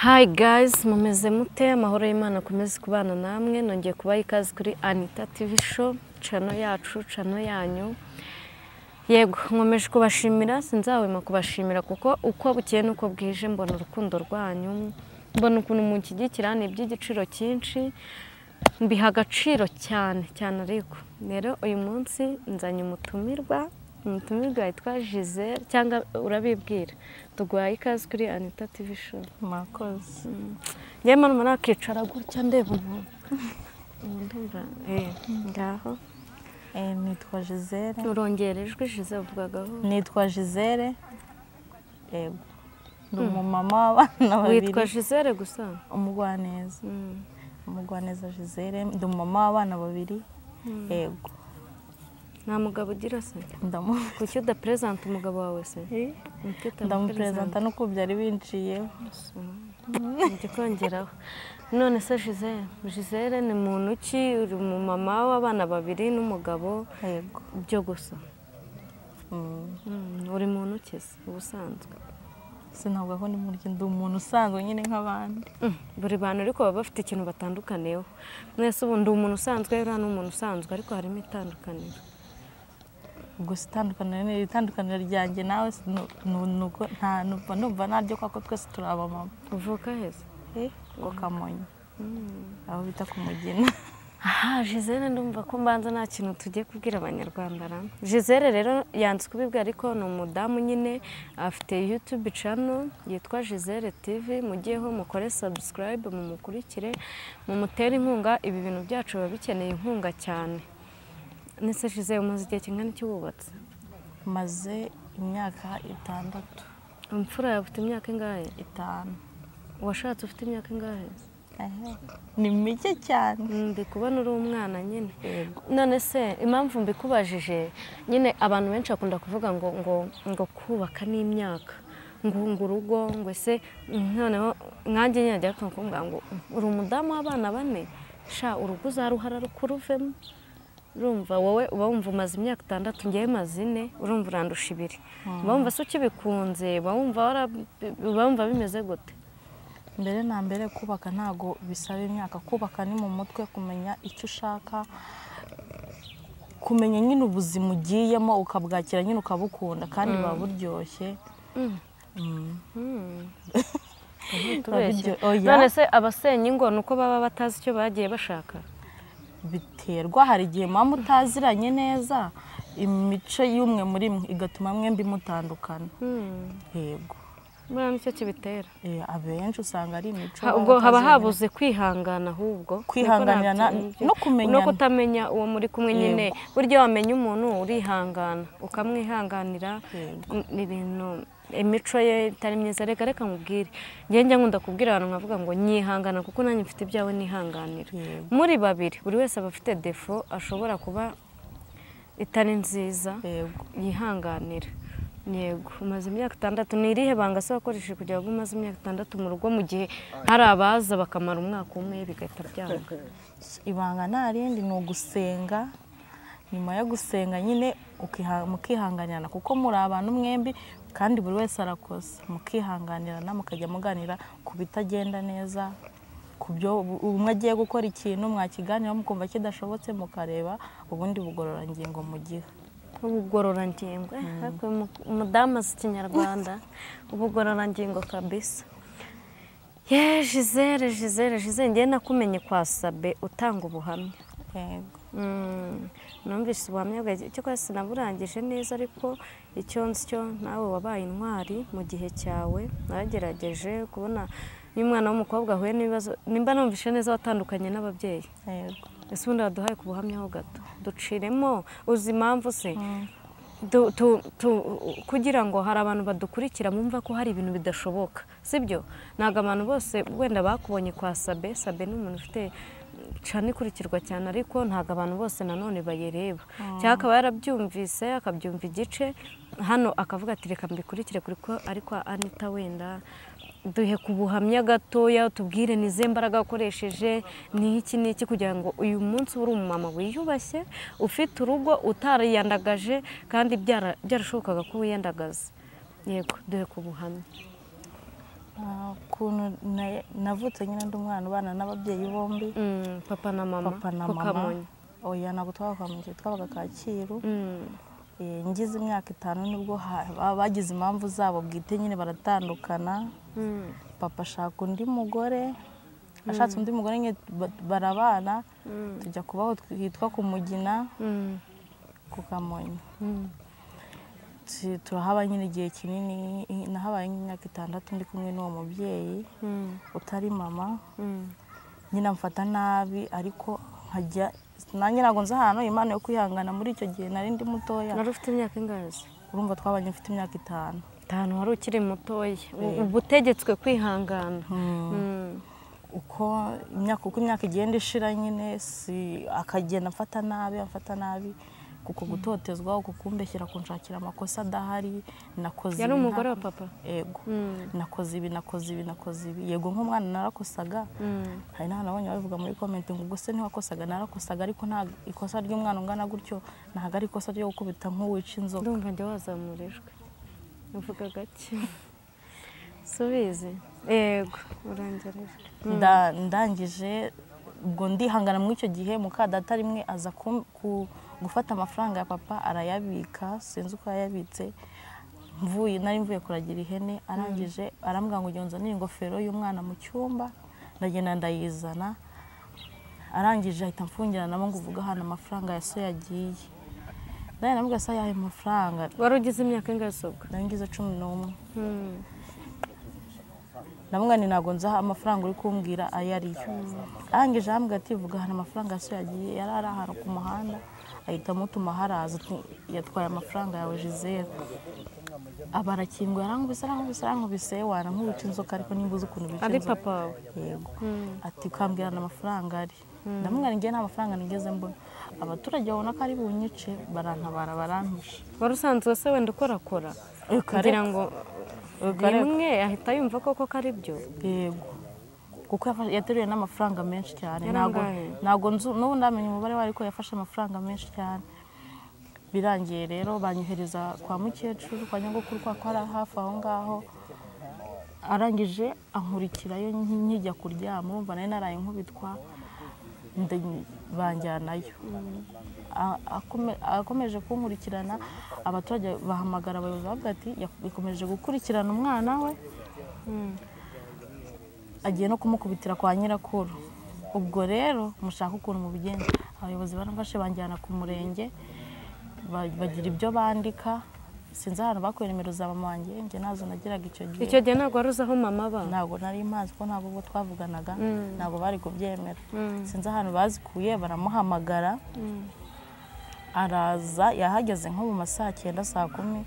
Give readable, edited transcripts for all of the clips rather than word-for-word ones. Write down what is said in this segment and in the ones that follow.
Hi guys, mumeze mute? Amahoro y'Imana akomeze kubana namwe. Nongeye kubaha ikaze kuri Anita TV Show, channel yacu, channel yanyu. Yego, nkomeje kubashimira, sinzahwema kubashimira kuko uko bukeye nuko bwije mbona urukundo rwanyu, mbona ukuntu munshyigikira, ni iby'igiciro cyinshi, mbiha agaciro cyane cyane. Ariko rero uyu munsi nzanye umutumirwa, umutumirwa witwa Gisele, cyangwa urabibwira. Tuguhaye ikaze kuri Anita TV Show. Murakoze. Njyewe mama nakicara gutya ndeba umuntu. Ndumva ngaho. Nitwa Gisele. Urongera ijwi Gisele, uvugagaho. Nitwa Gisele. Yego. Ndi umumama w'abana babiri. Witwa Gisele gusa? Umugwaneza. Umugwaneza Gisele, ndi umumama w'abana babiri. Yego. Nta mugabo ugira se? Ndamufite. Kuki udapresenta umugabo wawe se? Ndamupresenta nuko byari binciyeho. Njye kongeraho. None se Gisele, Gisele ni muntu ki? Uri umumama w'abana babiri n'umugabo? Yego. Byo gusa. Uri muntu ki se ubusanzwe? Sinavuga ko ndi muntu, ndi umuntu usanzwe nyine nk'abandi. Buri bantu ariko baba bafite ikintu batandukaniyeho. Mwese ubu ndi umuntu usanzwe, uriya ni umuntu usanzwe, ariko harimo itandukaniro. Gusa itandukaniro ni itandukaniro ryanjye nawe nuko nta numva naryo kuko twese turi abamama. Uvuka heza? Ngo Kamonyi. Aho bita ku Mugina. Aha, Gisele ndumva ko mbanza nta kintu tugiye kubwira abanyarwanda ra. Gisele rero yanze kubibwira, ariko ni umudamu nyine, afite YouTube channel yitwa Gisele TV, mugiyeho mukore subscribe, mumukurikire, mumutere inkunga, ibi bintu byacu biba bikeneye inkunga cyane. Nese Gisele, umaze igihe kingana iki wubatse? Maze imyaka 6. Imfura yawe ufite imyaka ingahe? 5. Washatse ufite imyaka ingahe? Ni mike cyane. Ndi kubona uri umwana nyine. None se impamvu mbikubajije nyine, abantu benshi bakunda kuvuga ngo ngo ngo kubaka n'imyaka, ngo urugo, ngo ese noneho nkanjye nyine ajya kumbwira ngo uri umudamu w'abana 4, sha urugo uzaruhara rukuruvemo. Urumva wowe uba wumva umaze imyaka 6, ngewe maze 4, urumva urandusha 2. Uba wumva se ukibikunze, uba wumva bimeze gute? Mbere na mbere kubaka ntago bisaba imyaka, kubaka ni mu mutwe, kumenya icyo ushaka, kumenya nyine ubuzima ugiyemo ukabwakira nyine ukabukunda kandi buba buryoshye. None se abasenya ingo nuko baba batazi icyo bagiye bashaka? Biterwa, hari igihe mama utaziranye neza, imico y'umwe muri mwe igatuma mwembi mutandukana. Yego. Buriya nicyo kibitera. Abenshi usanga ari imico. Ubwo haba habuze kwihangana, ahubwo kwihanganirana no kumenyana no kutamenya uwo muri kumwe nyine. Burya wamenya umuntu urihangana, ukamwihanganira, ni ibintu imico ye itari myiza. Reka reka nkubwire, njye njya nkunda kubwira abantu nkavuga ngo nyihangana kuko nanjye mfite ibyawe nihanganira. Muri babiri buri wese aba afite defo ashobora kuba itari nziza, yihanganira. Yego, umaze imyaka 6. Ni irihe banga se wakoresheje kugira ngo umaze imyaka 6 mu rugo, mu gihe hari abaza bakamara umwaka umwe bigahita byanga? Ibanga nta rindi, ni ugusenga. Nyuma yo gusenga nyine mukihanganirana, kuko muri abantu mwembi kandi buri wese arakosa, mukihanganirana, mukajya muganira ku bitagenda neza, ku byo umwe agiye gukora ikintu mwakiganira mukumva kidashobotse, mukareba ubundi bugororangingo mugiha. Ubugororangingo, umudamu azi ikinyarwanda, ubugororangingo kabisa. Ye Gisele, Gisele, Gisele, njye nakumenye kwa Sabe utanga ubuhamya. Yego. Numvise ubuhamya bwawe, cyo kwese sinaburangije neza, ariko icyo nzi cyo nawe wabaye intwari mu gihe cyawe, naragerageje kubona iyo umwana w'umukobwa ahuye n'ibibazo. Nimba numvise neza watandukanye n'ababyeyi. Yego. Ese ubundi waduhaye ku buhamya ho gato, duciremo uzi impamvu se kugira ngo hari abantu badukurikira bumva ko hari ibintu bidashoboka, sibyo? Ntabwo abantu bose wenda bakubonye kwa Sabe. Sabe ni umuntu ufite cyane ikurikirwa cyane, ariko ntabwo abantu bose nanone bayireba, cyangwa akaba yarabyumvise akabyumva igice hano akavuga ati reka mbikurikire kuko ariko Anita wenda duhe ku buhamya gatoya, tubwire ni izihe mbaraga wakoresheje, ni iki n'iki kugira ngo uyu munsi uri umumama wiyubashye, ufite urugo, utariyandagaje kandi byarashobokaga ko wiyandagaza. Yego, duhe ku buhamya. Ukuntu navutse nyine ndi umwana ubana n'ababyeyi bombi. Papa na mama. Papa na mama. Oya, ntabwo twabaga Kamonyi, twabaga Kacyiru. Ngize imyaka 5 nibwo bagize impamvu zabo bwite nyine baratandukana. Papa ashaka undi mugore, ashatse undi mugore nyine barabana, tujya kubaho hitwa ku Mugina ku Kamonyi. Turahaba nyine igihe kinini, nahabaye imyaka 6 ndi kumwe n'uwo mubyeyi utari mama. Nyine amfata nabi, ariko nkajya nanjye ntabwo nzi ahantu Imana yo kwihangana. Muri icyo gihe nari ndi mutoya. Wari ufite imyaka ingahe? Urumva twabanye mfite imyaka 5. 5 wari ukiri mutoya, uba utegetswe kwihangana. Uko imyaka igenda ishira nyine, si akagenda amfata nabi, kuko gutotezwa, uko kumbeshyira, kunshakira amakosa adahari. Nakoze yari umugore wa papa? Yego. Nakoze ibi, nakoze ibi, nakoze ibi. Yego, nk'umwana narakosaga. Hari n'ahantu nabonye babivuga muri comment ngo ubwo se ntiwakosaga? Narakosaga, ariko nta ikosa ry'umwana ungana gutyo, ntabwo ari ikosa ryo gukubita nk'uwica inzoka. Ndumva njye wazamurijwe, uvuga gake subizi. Yego, urangereje. Ndangije ubwo ndihangana. Muri icyo gihe muka data rimwe aza gufata amafaranga ya papa arayabika, sinzi uko yayabitse. Nari mvuye kuragira ihene, arangije arambwira ngo nzanire ingofero y'umwana mu cyumba, ndagenda ndayizana. Arangije ahita amfungiranamo ngo uvuge ahantu amafaranga ya so yagiye. Ndamubwira se ayahe mafaranga? Wari ugize imyaka ingahe sobwa? Nari ngize 11. Ndamubwira nti ntabwo nzi amafaranga uri kumbwira ayo ariyo. Arangije arambwira ati vuga ahantu amafaranga ya so yagiye. Yari ari ahantu ku muhanda, ahita amutuma haraza, yatwaye amafaranga yawe Gisele. Aba arakinguye, arankubise, wana nk'uwica inzoka, ariko nimba uzi ukuntu bica inzoka. Ari papa wawe? Yego. Ati ukambwira amafaranga ari. Ndamubwira ngiye nta mafaranga nigeze mbona. Abaturage babona ko ari bunyice, barantabara, barampisha. Wari usanzwe se wenda ukorakora kugira ngo rimwe ahita yumva koko ko ari byo? Yego, kuko yateruye n'amafaranga menshi cyane. Ntabwo n'ubu ndamenya umubare we, ariko yafashe amafaranga menshi cyane. Birangiye rero banyohereza kwa mukecuru, kwa nyogokuru, kwa ari hafi aho ngaho. Arangije ankurikirayo nkijya kuryama, urumva nari naraye nkubitwa, banjyanayo. Akomeje kunkurikirana, abaturage bahamagara abayobozi bavuga ati yakomeje gukurikirana umwana we, agiye no kumukubitira kwa nyirakuru. Ubwo rero mushaka ukuntu mubigenza. Abayobozi baramfashe banjyana ku murenge, bagira ibyo bandika. Sinzi ahantu bakuye nimero za mama wanjye, njye nazo nagiraga icyo gihe. Icyo gihe ntabwo wari uzi aho mama aba? Ntabwo nari mpazi, kuko ntabwo ubwo twavuganaga ntabwo bari kubyemera. Sinzi ahantu bazikuye, baramuhamagara araza. Yahageze nko mu ma saa 9 saa 10,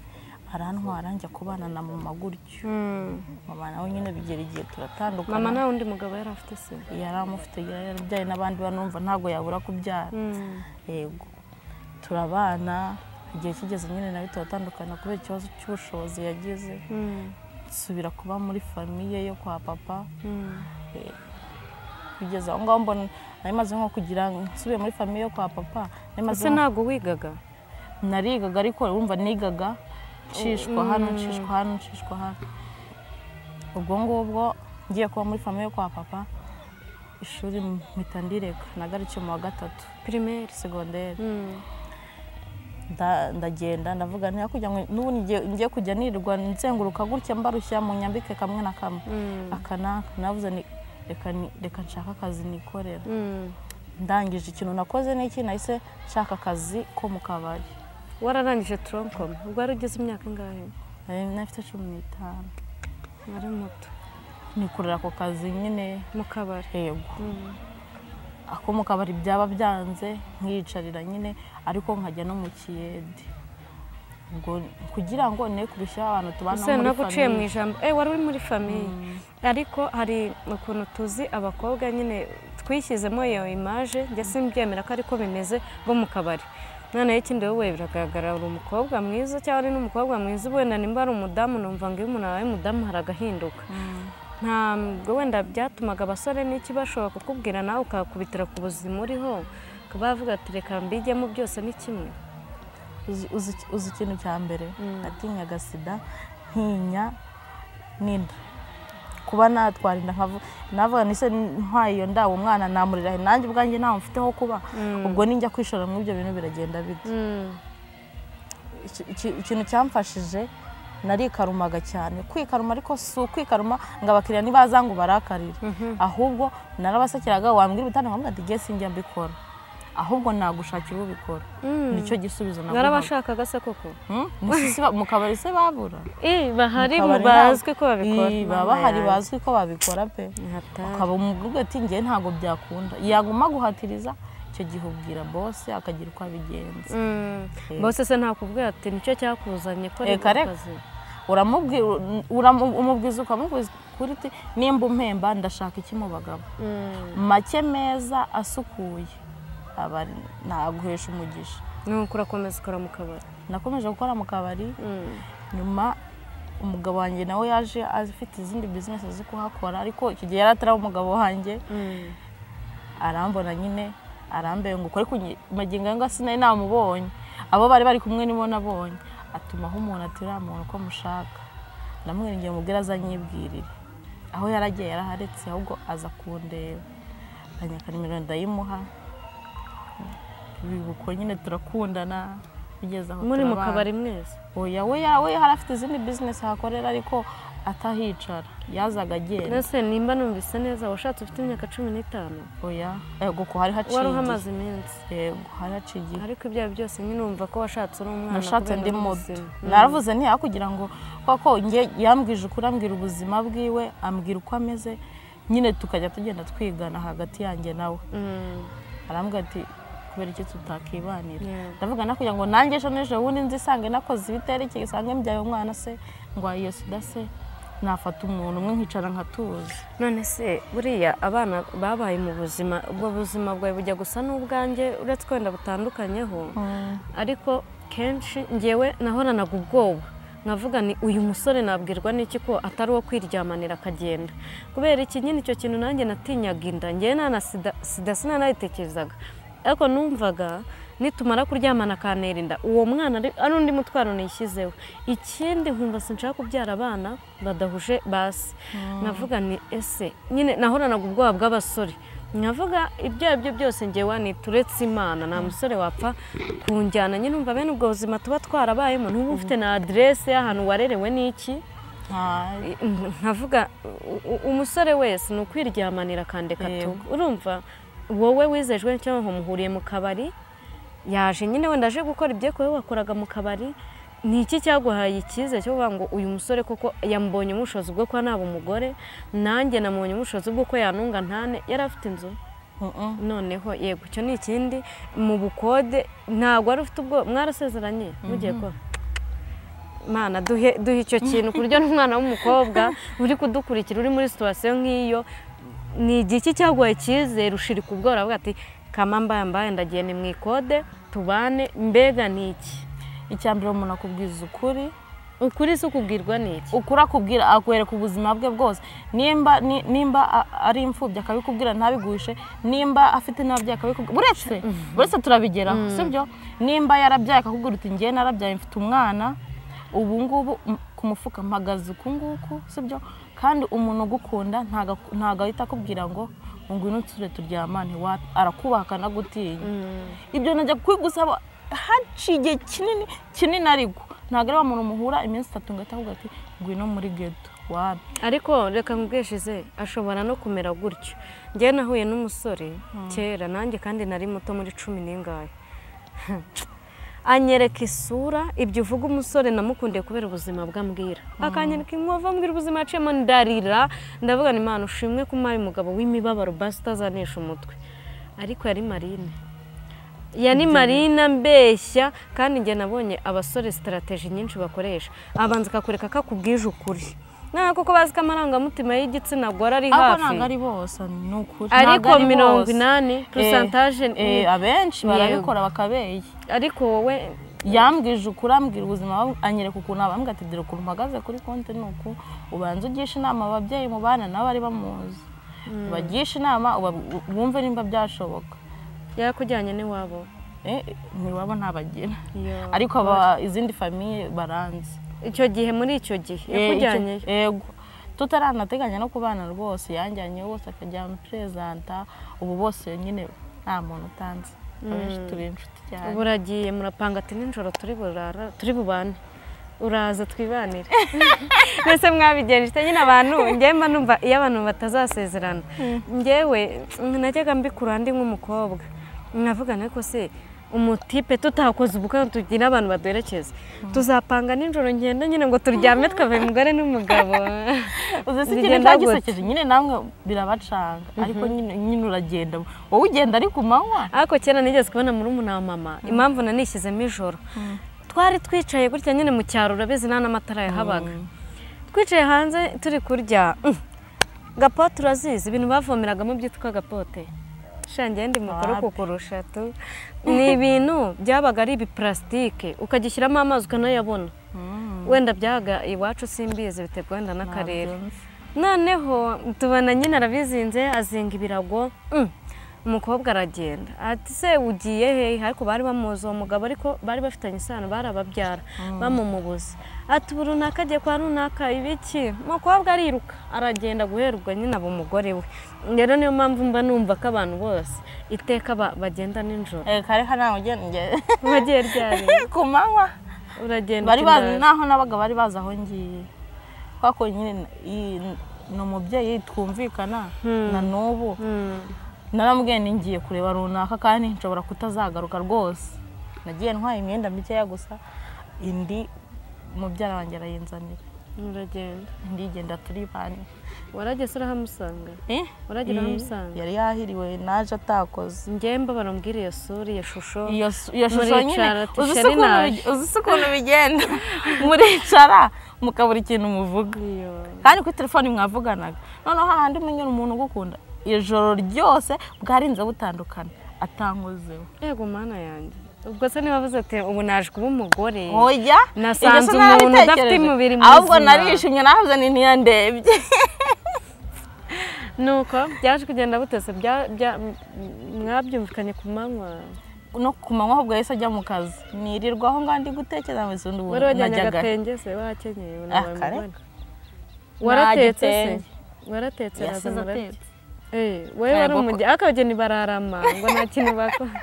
arantwara njya kubana na mama gutyo. Mama nawe nyine bigera igihe turatandukana. Mama nta wundi mugabo yari afite se? Yari amufite, yarabyaye n'abandi banumva ntabwo yabura kubyara. Yego, turabana. Igihe kigeze nyine nawe turatandukana kubera ikibazo cy'ubushobozi yagize. Nsubira kuba muri famiye yo kwa papa. Bigeze aho ngaho mbona nari maze nko kugira nsubiye muri famiye yo kwa papa. Ese ntabwo wigaga? Narigaga, ariko urumva nigaga nshishwa hano, nshishwa hano, nshishwa hano. Ubwo ngubwo ngiye kuba muri famiye yo kwa papa, ishuri mpita ndireka. Nagarukiye mu wa 3 primaire, secondaire. Ndagenda ndavuga nti kugira ngo n'ubu ngiye kujya nirirwa nzenguruka gutya mbarushya mu nyambike kamwe na kamwe. Akana navuze ni reka nshaka akazi nikorera. Ndangije ikintu nakoze n'iki, nahise nshaka akazi ko mu kabari. Wararangije tronkom ubwo wari ugize imyaka ingahe? Nari mfite 15. Wari muto. Nikorera ako kazi nyine mu kabari. Yego. Ako mu kabari byaba byanze nkiyicarira nyine, ariko nkajya no mu kiyede. Ubwo kugira ngo ne kurushya abantu tubana muri famille. Naguciye mu ijambo. Wari uri muri famille. Ariko hari ukuntu tuzi abakobwa nyine twishyizemo iyo image, njye simbyemera ko ariko bimeze bo mu kabari. Noneho ikindi wowe biragaragara uri umukobwa mwiza cyangwa ari n'umukobwa mwiza, wenda nimba ari umudamu numva ngo iyo umuntu abaye umudamu haragahinduka. Ntabwo wenda byatumaga abasore n'iki bashobora kukubwira nawe ukakubitira ku buzima uriho, bavuga ati reka mbijyemo byose ni kimwe. Uzi ikintu cya mbere, natinyaga sida, ntinya n'inda. Kuba natwara inda navuga nise ntwaye iyo nda, uwo mwana namurira, nanjye ubwanjye ntawe mfiteho kuba, ubwo ninjya kwishora muri ibyo bintu biragenda bite? Ikintu cyamfashije, narikarumaga cyane. Kwikaruma ariko si ukwikaruma ngo abakiriya nibaza ngo barakarire, ahubwo narabasekeraga. Wambwira ibitanda nkavuga ati ngiye sinjya mbikora, ahubwo nagushakira ubikora. Nicyo gisubizo naguhaga. Mwarabashakaga se koko? Mu kabari se babura? Bahari bazwi ko babikora. Baba bahari bazwi ko babikora pe. Ukaba umubwira ati ngiye ntabwo byakunda, yaguma guhatiriza, icyo gihe ubwira boss akagira uko abigenza. Boss se ntakubwira ati nicyo cyakuzanye ko akazi? Uramubwira, umubwiza, ukamubwiza kuri ti nimba umpemba ndashaka iki mu bagabo make meza asukuye, aba naguhesha umugisha. Nuko urakomeza ukora mu kabari? Nakomeje gukora mu kabari. Nyuma umugabo wanjye nawe yaje afite izindi business zo kuhakora, ariko icyo gihe yari ataraba umugabo wanjye. Arambona nyine arambenguka, ariko magingo aya sinari namubonye, abo bari bari kumwe nibo nabonye. Atumaho umuntu ati uriya muntu uko mushaka, ndamubwira mubwira azanyibwirire. Aho yaragiye yaraharetse, ahubwo aza kundeba, anyaka nimero ndayimuha. Bibuko nyine turakundana bigeze aho. Muri mu kabari mwese? Oya, we yari afite izindi business ahakorera, ariko atahicara, yazaga agenda. Mbese nimba numvise neza, washatse ufite imyaka 15? Oya, yego, ko hari haciye wari uhamaze iminsi. Yego, hari haciye igihe. Ariko ibyo byose nyine urumva ko washatse uri umwana. Nashatse ndi muto. Naravuze ntiya kugira ngo kuko nge yambwije ukuri, ambwira ubuzima bwiwe, ambwira uko ameze nyine, tukajya tugenda twigana hagati yanjye nawe. Arambwira ati kubera iki tutakibanira? Ndavuga na kugira ngo nanjye ejo n'ejo bundi nzisange nakoze ibiterekeye, isange mbyaye umwana se ngo iyo sida se, nafata umuntu umwe nkicara nkatuza. None se buriya abana babaye mu buzima, ubwo buzima bwawe bujya gusa n'ubwanjye uretse kwenda butandukanyeho, ariko kenshi ngewe nahoranaga ubwoba nkavuga ni uyu musore nabwirwa n'iki ko atari uwo kwiryamanira akagenda? Kubera iki nyine icyo kintu nanjye natinyaga inda. Ngewe nta na sida, sida sinanayitekerezaga, ariko numvaga nitumara kuryamana akantera inda, uwo mwana ari undi mutwaro nishyizeho. Ikindi nkumva sinshaka kubyara abana badahuje basi. Nkavuga ni ese nyine nahoranaga ubwoba bw'abasore, nkavuga ibyo aribyo byose ngewe nituretse Imana nta musore wapfa kunjyana. Nyine umva bene ubwo buzima tuba twarabayemo, ntuba ufite na aderese y'ahantu warerewe n'iki. Nkavuga umusore wese ni ukwiryamanira akandeka tu. Urumva wowe wizejwe cyangwa muhuriye mu kabari, yaje nyine wenda aje gukora ibyo wowe wakoraga mu kabari, ni iki cyaguhaye icyizere cyo kuvuga ngo uyu musore koko yambonye ubushobozi bwo kuba naba umugore, nanjye namubonye ubushobozi bw'uko yanunga ntane? Yari afite inzu? Noneho yego, icyo ni ikindi. Mu bukode ntabwo wari ufite ubwo mwarasezeranye mugiye ko Mana duhe icyo kintu ku buryo n'umwana w'umukobwa uri kudukurikira uri muri situation nk'iyo, ni igiki cyaguhaye icyizere ushirika ubwoba uravuga ati kama mbaye mbaye ndagiye ni mu ikode tubane, mbega ni iki? Icya mbere umuntu akubwiza ukuri. Ukuri si ukubwirwa ni iki? Ukuri akubwira, akwereka ubuzima bwe bwose. Nimba ari imfubyi akabikubwira ntabiguhishe, nimba afite n'ababyeyi akabikubwira, uretse turabigeraho, sibyo? Nimba yarabyaye akakubwira uti ngiye narabyaye mfite umwana ubu ngubu ku mufuka mpagaze uku nguku, sibyo? Kandi umuntu ugukunda ntago ahita akubwira ngo ngwino nsure turyamane, arakubaha akanagutinya. Ibyo najya kwigusaba haciye igihe kinini kinini, ariko ntabwo ari wa muntu muhura iminsi 3 ngo ahita akubwira ati ngwino muri ghetto, wapi. Ariko reka nkubweshize ashobora no kumera gutyo. Njyewe nahuye n'umusore kera nanjye kandi nari muto muri 10 n'ingahe, anyereka isura ibyo uvuga umusore namukundiye kubera ubuzima bwambwira, akanyereka inkovu ambwira ubuzima yaciyemo, ndarira ndavuga ni Imana ushimwe ko umpaye umugabo w'imibabaro basi utazanesha umutwe. Ariko yari Marine, yani Marina mbeshya. Kandi njye nabonye abasore strategy nyinshi bakoresha, abanza akakwereka kakubwije ukuri nta kuko bazi ko amarangamutima y'igitsina gore ari hafi. Ntabwo ari bose ni ukuri, ariko 80% abenshi barabikora bakabeye. Ariko wowe yambwije ukuri, ambwira ubuzima, anyereka ukuntu abambwira ati dore ukuntu mpagaze kuri konti ni uku, ubanza ugisha inama ababyeyi mubana nabo bari bamuzi, ubagisha inama bumve nimba byashoboka. Yarakujyanye n'iwabo? N'iwabo ntabagira, ariko izindi famiye baranzi. Icyo gihe muri icyo gihe yakujyanyeyo? Yego, Tutaranateganya no kubana rwose, yanjyanye bose akajya ampresenta, ubu bose nyine nta muntu utanzi. Abenshi turi inshuti cyane. Ubu uragiye murapanga ati nijoro turi burara turi bubane, uraza twibanire. Mbese mwabigenje nyine abantu, njyewe mba numva iyo abantu batazasezerana, njyewe najyaga mbikura ndi nk'umukobwa nkavuga ariko se umutipe tutakoze ubukwe tugira abantu baduherekeza, tuzapanga nijoro ngenda nyine ngo turyame twave umugore n'umugabo. Uzi se ikintu cyagisekeje nyine namwe birabacanga, ariko nyine uragenda wowe ugenda ari ku manywa. Ariko kera nigeze kubona murumuna wa mama, impamvu nanishyizemo ijoro, twari twicaye gutya nyine mu cyaro, urabizi nta n'amatara yahabaga, twicaye hanze turi kurya gapote, urazizi ibintu bavomeragamo byitwa gapote, shangiye ndi mukuru kukurusha tu, ni ibintu byabaga ari ibiparasitike ukagishyiramo amazi ukanayabona, wenda byabaga iwacu simbizi biterwa wenda n'akarere. Noneho tubona nyine arabizinze azinga ibirago, umukobwa aragenda ati se ugiye hehe? Ariko bari bamuzi uwo mugabo, ariko bari bafitanye isano, barababyara bamumubuza. Ati ubu runaka agiye kwa runaka ibiki, umukobwa ariruka aragenda guherwa nyine abo umugore we. Rero niyo mpamvu mba numva ko abantu bose iteka bagenda nijoro. Kare hano ugenda wagiye ryari? Ku manywa uragenda. Bari bazi naho nabaga, bari bazi aho ngiye, kuko nyine ni umubyeyi twumvikana na n'ubu. Naramubwiye ngiye kureba runaka kandi nshobora kutazagaruka rwose. Nagiye ntwaye imyenda mikeya gusa, indi mubyara wanjye arayinzanira. Uragenda? Ndigenda turibane. Warageze urahamusanga? Waragera urahamusanga? Yari yahiriwe naje atakoze. Njye mba barambwira iyo sura, iyo shusho. Iyo shusho nyine uzi se ukuntu bigenda. Muricara mukabura ikintu muvuga. Kandi kuri telefoni mwavuganaga. Noneho hahandi umenyera umuntu ugukunda ijoro ryose bwarinze butandukana atankozeho. Yego mana yanjye. Ubwo se niba bavuze ati ubu naje kuba umugore, oya nasanze umuntu udafite umubiri muzima, ahubwo narishimye navuze ni ntiyandebye. Nuko byaje kugenda butese, mwabyumvikanye ku manywa? No ku manywa ahubwo yahise ajya mu kazi, nirirwa aho ngaho ndi gutekereza ngo ubundi wari wajyanye agatenge se wakenyeye unabaye umugore? Waratetse se? Waratetse araza muratetse. Wowe wari umujyi ariko abageni bararama ngo nta kintu bakora.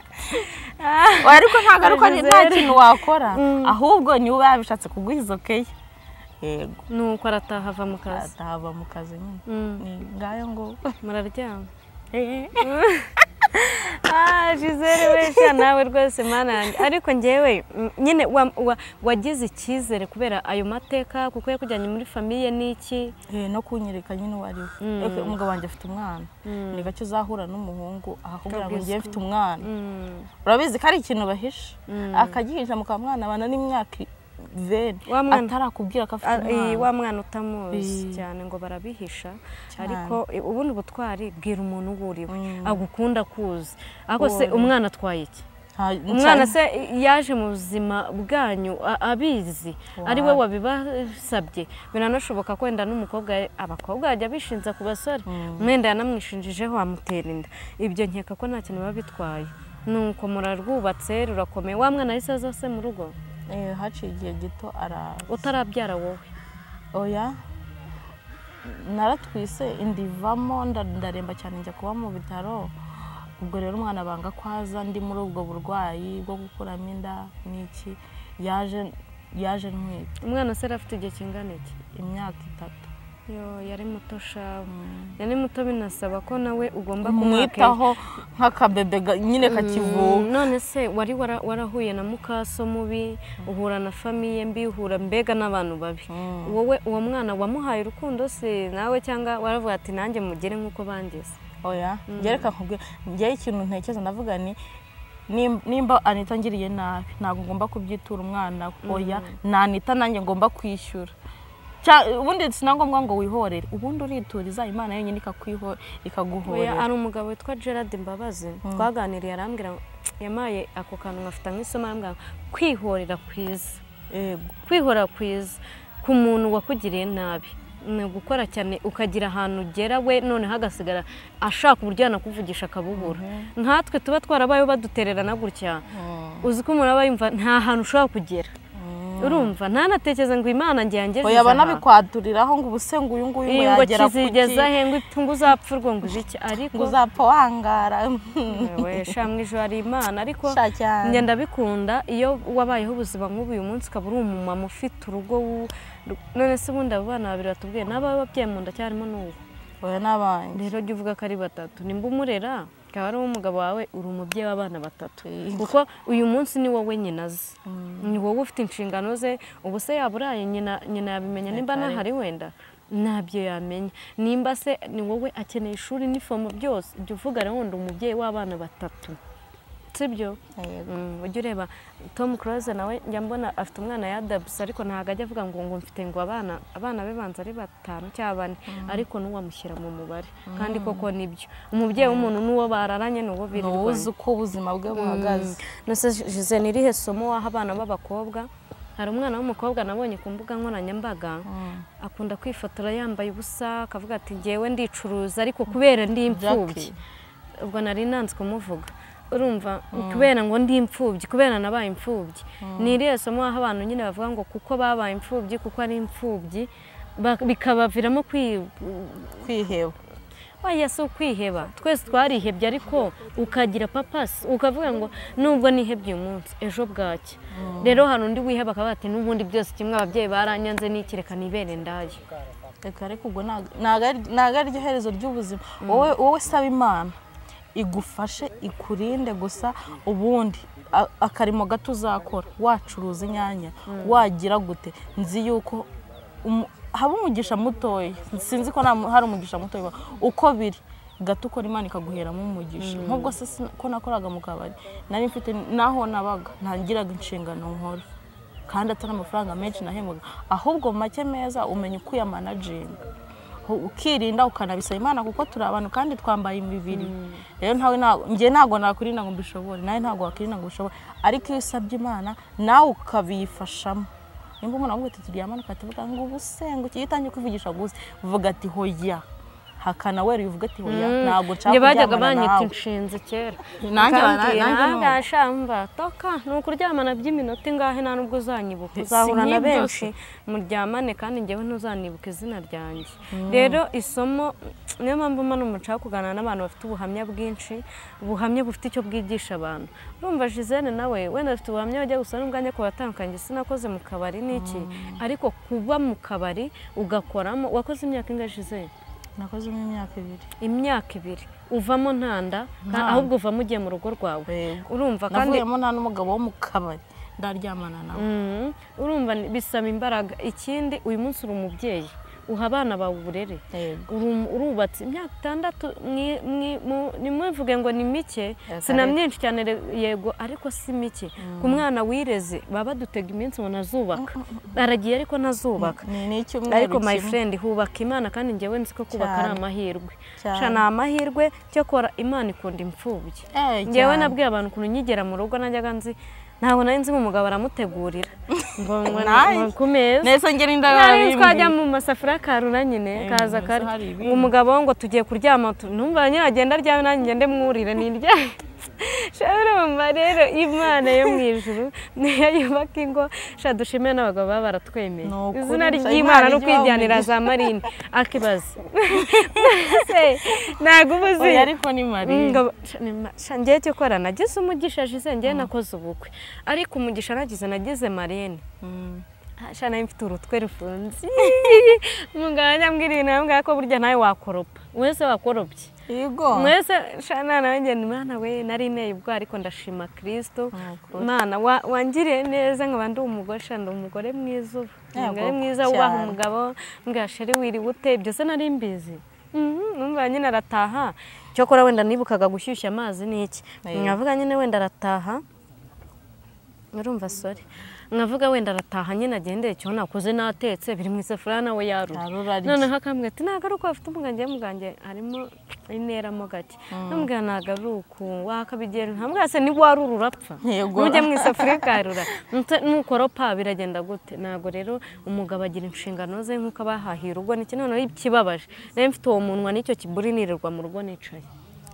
Ariko ntabwo ariko nta kintu wakora, ahubwo niwe yabishatse kuguha okay. Yego. Nuko arataha ava mu kazi. Arataha ava mu kazi nyine. Ni ngayo ngo muraryama. Gisele wesha nawe rwose mana yanjye. Ariko njyewe nyine wagize icyizere kubera ayo mateka, kuko yakujyanye muri famiye n'iki no kunyereka nyine uwo ari we. Umugabo wanjye afite umwana, ni gake uzahura n'umuhungu akakubwira ngo ngiye mfite umwana. Urabizi ko ari ikintu bahisha, akagihisha mukamwana abana n'imyaka veni atarakubwira ko afite umwana. Wa mwana utamuzi cyane ngo barabihisha, ariko ubundi ubutwari bwira umuntu uwo uri we agukunda kuzi. Ariko se umwana atwaye iki? Umwana se yaje mu buzima bwanyu abizi, ari we wabibasabye. Biranashoboka ko wenda n'umukobwa, abakobwa bajya bishinza ku basore, mwenda yanamwishinjijeho amutera inda. Ibyo nkeka ko nta kintu biba bitwaye. Nuko murarwubatse rurakomeye. Wa mwana yahise aza se mu rugo? Haciye igihe gito araza. Utarabyara wowe? Oya, naratwise indivamo ndaremba cyane njya kuba mu bitaro. Ubwo rero umwana banga ko aza ndi muri ubwo burwayi bwo gukuramo inda n'iki, yaje ntwite. Umwana se afite igihe kingana iki? Imyaka 3. Yo, yari muto sha. Yari muto, binasaba ko nawe ugomba kumwitaho nk'akabebe nyine kakivuka. None se wari warahuye na mukaso mubi, uhura na famiye mbi, uhura mbega n'abantu babi. Wowe uwo mwana wamuhaye urukundo se nawe, cyangwa waravuga ati nanjye mugere nk'uko bangize? Oya, ngereka nkubwire, ngiye ikintu ntekereza ndavuga ni nimba Anita ngiriye nabi ntabwo ngomba kubyitura umwana. Oya, na Anita nanjye ngomba kwishyura. Ubundi sinangombwa ngo wihorere, ubundi urituriza Imana yonyine ikaguhorera. Ari umugabo witwa Gerard Mbabazi twaganiriye, arambwira yamaye ako kantu ngafata nk'isomo, arambwira kwihorera kwiza. Yego, kwihorera kwiza ku muntu wakugiriye nabi ni gukora cyane ukagira ahantu ugera we noneho agasigara ashaka uburyo yanakuvugisha akabubura. Nkatwe tuba twarabayeho badutererana gutya, uzi ko umuntu aba yumva nta hantu ushobora kugera. Urumva ntanatekereza ngo Imana ngiye yangejeje oya banabikwaduriraho ngo ubuse ngo uyu nguyu ngo yagera kizigeza he ngo ngo uzapfa urwo ngo iki ariko ngo uzapfa wangara we sha mu ijuru hari Imana ariko njye ndabikunda iyo wabayeho ubuzima nk'ubu uyu munsi ukaba uri umumama ufite urugo none se ubundi abo bana babiri batubwiye n'ababyeyi mu nda cyarimo n'ubu oya n'abandi rero jya uvuga ko ari batatu nimba umurera akaba ari umugabo wawe uri umubyeyi w'abana batatu kuko uyu munsi ni wowe nyina azi ni wowe ufite inshingano ze ubu se yaba uraye nyina yabimenya nimba ntahari wenda ntabyo yamenya nimba se ni wowe akeneye ishuri n'ifomo byose jya uvuga rero wundi umubyeyi w'abana batatu sibyo ujya ureba Tom Cruise nawe njya mbona afite umwana yadabuse ariko ntabwo ajya avuga ngo mfite ngo abana be banza ari batanu cyangwa bane ariko n'uwamushyira mu mubare kandi koko nibyo umubyeyi w'umuntu n'uwo bararanye n'uwo birirwanye uzi uko ubuzima bwe buhagaze nose Gisele ni irihe somo waha abana b'abakobwa hari umwana w'umukobwa nabonye ku mbuga nkoranyambaga akunda kwifotora yambaye ubusa akavuga ati ngewe ndicuruza ariko kubera ndi imfubyi ubwo nari nanze kumuvuga urumva kubera ngo ndi imfubyi kubera nabaye imfubyi ni irihe somo aho abantu nyine bavuga ngo kuko babaye imfubyi kuko ari imfubyi bikabaviramo kwiheba oya si ukwiheba twese twarihebye ariko ukagira papasi ukavuga ngo nubwo nihebye uyu munsi ejo bwacya rero hari undi wiheba akavuga ati n'ubundi byose kimwe ababyeyi baranyanze n'iki reka nibere ndaya reka ariko ubwo ntabwo ari ryo herezo ry'ubuzima wowe saba Imana igufashe ikurinde gusa ubundi akarimo gato uzakora wacuruza inyanya wagira gute nzi yuko haba umugisha mutoya sinzi ko hari umugisha mutoya uko biri gato ukora Imana ikaguheramo umugisha nk'ubwo se ko nakoraga mu kabari nari mfite naho nabaga ntangiraga inshingano nkora kandi atari amafaranga menshi nahembwaga ahubwo make meza umenya uko uyamanaginga ukirinda ukanabisaba Imana kuko turi abantu kandi twambaye imibiri rero ntawe njye ntabwo nakurinda ngo mbishobore nawe ntabwo wakirinda ngo ubishobore ariko iyo usabye Imana nawe ukabiyifashamo nimba umuntu avuga ati turyamane ukatuvuga ngo ubusengo iyo utangiye kwivugisha gusa uvuga ati hoya hakana wera uvuga ati hoya ntabwo nshaka kuryamana nawe bajyaga banyita inshinzi kera nanjye shamba toka ni ukuryamana by'iminota ingahe nta nubwo uzanyibuka uzahura na benshi muryamane kandi njyewe ntuzanibuka izina ryanjye rero isomo niyo mpamvu mbona umuco wo kuganira n'abantu bafite ubuhamya bwinshi ubuhamya bufite icyo bwigisha abantu urumva Gisele nawe wenda afite ubuhamya bajya gusa n'ubwanjye ku batandukanye sinakoze mu kabari n'iki ariko kuba mu kabari ugakoramo wakoze imyaka ingahe Gisele nakozemo imyaka ibiri imyaka ibiri uvamo ntanda ahubwo uvamo ugiye mu rugo rwawe urumva kandi navuyemo nta n'umugabo wo mu kabari ndaryamana nawe urumva bisaba imbaraga ikindi uyu munsi uri umubyeyi uha abana bawe uburere urubatse imyaka itandatu ntimuvuge ngo ni mike si na myinshi cyane yego ariko si mike ku mwana wireze baba badutega iminsi ngo ntazubaka aragiye ariko ntazubaka ariko my friend hubaka Imana kandi njyewe nzi ko kubaka ari amahirwe ni amahirwe cyakora Imana ikunda imfubyi njyewe nabwiye abantu ukuntu nkigera mu rugo najyaga nzi ntabwo nari nzi umugabo aramutegurira ngo ku meza nari twajya mu masafuriya akarura nyine kaza kare umugabo ngo tugiye kuryama numva nyine agenda aryame nanjye ngende mwurire niryame urumva rero Imana yo mu ijuru niyo yubaka ingo sha dushimire n'abagabo baba baratwemeye izina ry'Imana no kwijyanira za Marine akibaza ntabwo uba uzi ariko ni Marine ngewe cyo kora nagize umugisha Gisele ngewe nakoze ubukwe ariko umugisha nagize Marine sha nawe mfite urutwe rufunze umugabo ambwira ibintu ambwira ko burya nawe wakoropa wese wakoropye mwese shana nanjye Imana we nari nteye ubwo ariko ndashima Kristo Imana wangiriye neza nkaba ndi umugore sha ndi umugore mwiza ubu umugore mwiza wubaha umugabo mbwira sheri wiriwe ute ibyo se nari mbizi numva nyine arataha cyokora wenda nibukaga gushyushya amazi n'iki nkavuga nyine wenda arataha urumva sore nkavuga wenda arataha nyine agendeye cyo nakoze natetse biri mu isafuriya nawe yarura noneho akambwira ati ntabwo ari uko afite umuganje muganje harimo ineramo gake namubwira ntabwo ari uku wakabigenza nkamubwira se niba warura urapfa nujya mu isafuriya ukarura nukoropa biragenda gute ntabwo rero umugabo agira inshingano ze nk'uko abahahiye urugo ni noneho ikibabaje nawe mfite uwo munwa n'icyo kiburi nirirwa mu rugo nicaye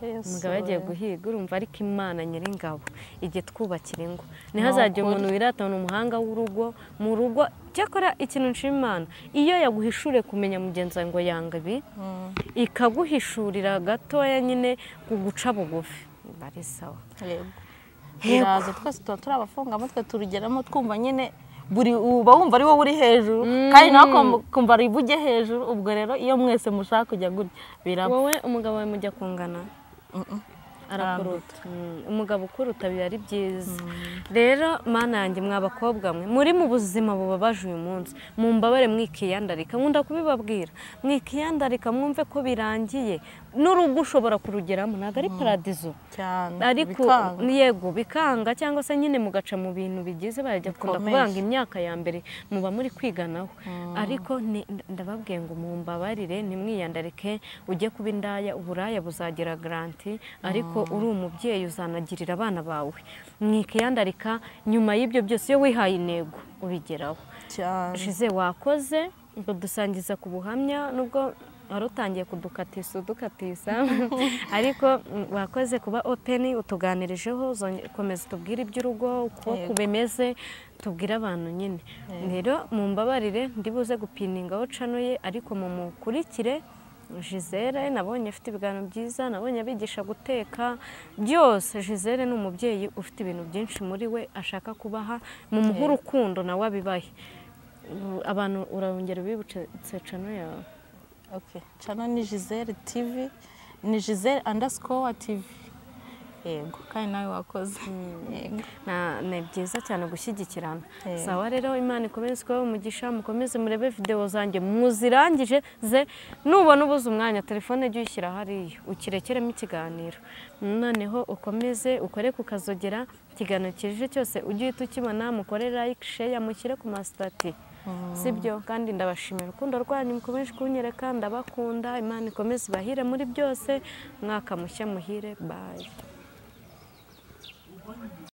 Umugabo yagiye guhiga, urumva, ariko Imana nyiringabo ijye twubakira ingo. Ntihazagire umuntu wiratana umuhanga w'urugo mu rugo. Cyakora ikintu nshima Imana, iyo yaguhishure kumenya mugenzi wawe ngo yanga ibi, ikaguhishurira gatoya nyine kuguca bugufi, bari sawa. Biraza twese tuba turi abafungamutwe, turugeramo twumva nyine buri uba wumva ari wowe uri hejuru, kandi nawe ukumva ari bujye hejuru. Ubwo rero iyo mwese mushaka kujya gutya biraba. Wowe umugabo wawe mujya kungana? Arakuruta. Umugabo ukuruta biba ari byiza. Rero mana yanjye, mwa bakobwa mwe muri mu buzima bubabaje uyu munsi, mumbabare mwikiyandarika, nkunda kubibabwira, mwikiyandarika, mwumve ko birangiye. N'urugo ushobora kurugeramo, ntabwo ari paradizo cyane, ariko yego bikanga, cyangwa se nyine mugaca mu bintu bigize, barajya kunda kubanga imyaka ya mbere muba muri kwiganaho. Ariko ndababwiye ngo mumbabarire ntimwiyandarike, ujye kuba indaya, uburaya buzagira garanti, ariko uri umubyeyi uzanagirira abana bawe. Mwikiyandarika, nyuma y'ibyo byose iyo wihaye intego ubigeraho. Shize wakoze ngo dusangiza ku buhamya, nubwo wari utangiye kudukatisa udukatisa, ariko wakoze kuba open, utuganirijeho, komeza utubwire iby'urugo uko bimeze, tubwire abantu nyine. Rero mumbabarire ndibuze gupiningaho channel ye, ariko mumukurikire Gisele, nabonye afite ibiganiro byiza, nabonye abigisha guteka byose. Gisele ni umubyeyi ufite ibintu byinshi muri we ashaka kubaha, mumuhe urukundo nawe abibahe. Abantu urongera ubibutse channel yawe. Okay, channel ni Gisele TV, ni Gisele _ TV. Yego, kandi nawe wakoze. Yego. Ni byiza cyane gushyigikirana. Sawa rero, Imana ikomeze kubaha umugisha, mukomeze murebe video zanjye muzirangije ze. Nubona ubuze umwanya, telefone jya uyishyira hariya ukirekeremo ikiganiro, noneho ukomeze ukore ku kazogera, ikiganiro kije cyose ujye uhita ukibona, mukore like, share, mushyire ku masitati, sibyo? Kandi ndabashimira urukundo rwanyu mukomeje kunyereka, ndabakunda. Imana ikomeze ibahire muri byose, mwaka mushya muhire. Bye.